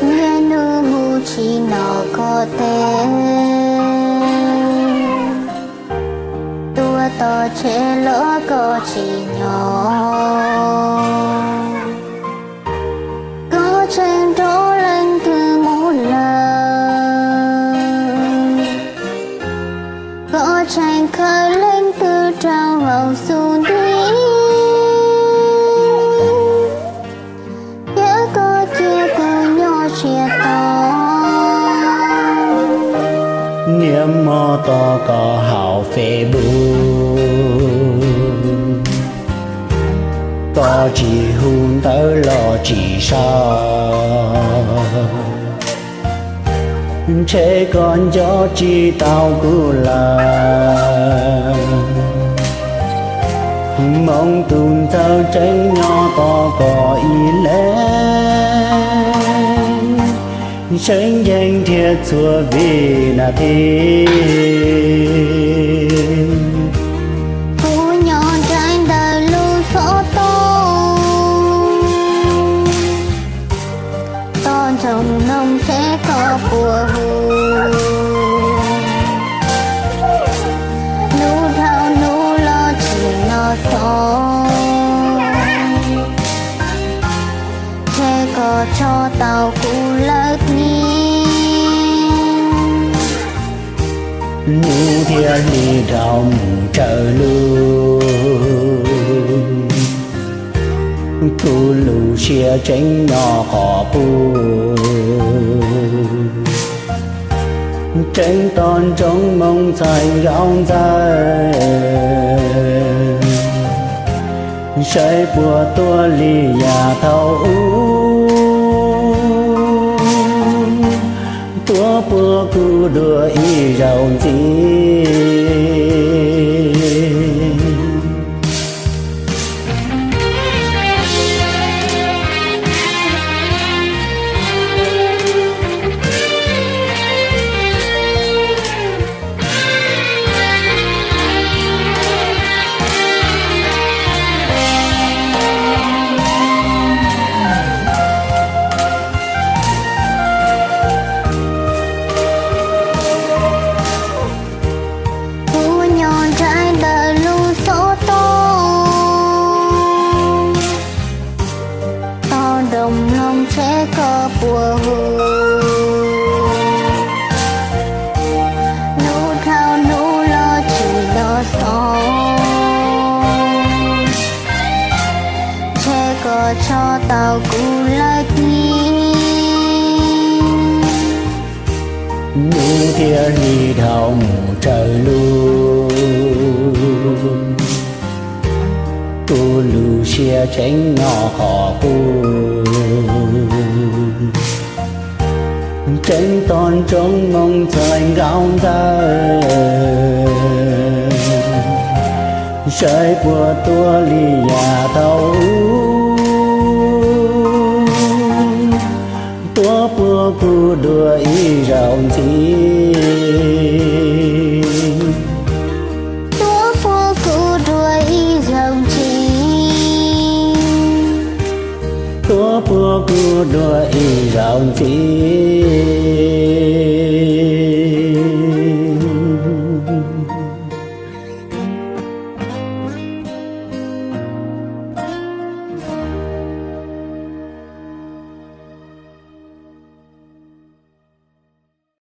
Niaj hnub hu tsis noj koj tes, tuaj tom tsev los koj tsis nyob. Koj tseem nrog leej twg mus lawm, koj tseem khaws leej twg rau hauv xub ntiag. Thiab koj cia kuv nyob siab to, niaj hmo tos koj hauv Facebook, koj tsis hu ntawv los tsis sau, ntshe koj nco tsis tau kuv lawm. Hmoob tus ntxawg tseem nyob tos koj ib leeg, seev yees nrhiav txhua vib nas this. Kuv nyob nraim ntawm lub xov tooj, tos nrov mloog seb koj puas hu. Hnub dhau hnub los tsis los txog, ntshe koj tso tau kuv lawm thiab. Hnub thiab hli dhau mus tsawg lub, kuv lub siab tseem nyob qhov qub. Tseem tos ntsoov moo ntxhais nkauj ntxawg, saib puas tuaj li yav thaum ub, tuaj puag kuv dua ib zaug ntxiv. Kuv nyob nraim ntawm lub xov tooj, tos nrov mloog seb koj puas hu. Hnub dhau hnub los tsis los txog, ntshe koj tso tau kuv lawm thiab. Hnub thiab hli dhau mus tsawg lub, kuv lub siab tseem nyob qhov qub. Tseem tos ntsoov moo ntxhais nkauj ntxawg, saib puas tuaj li yav thaum ub, tuaj puag kuv dua ib zaug ntxiv. Tuaj puag kuv dua ib zaug ntxiv. Tuaj puag kuv dua ib zaug ntxiv.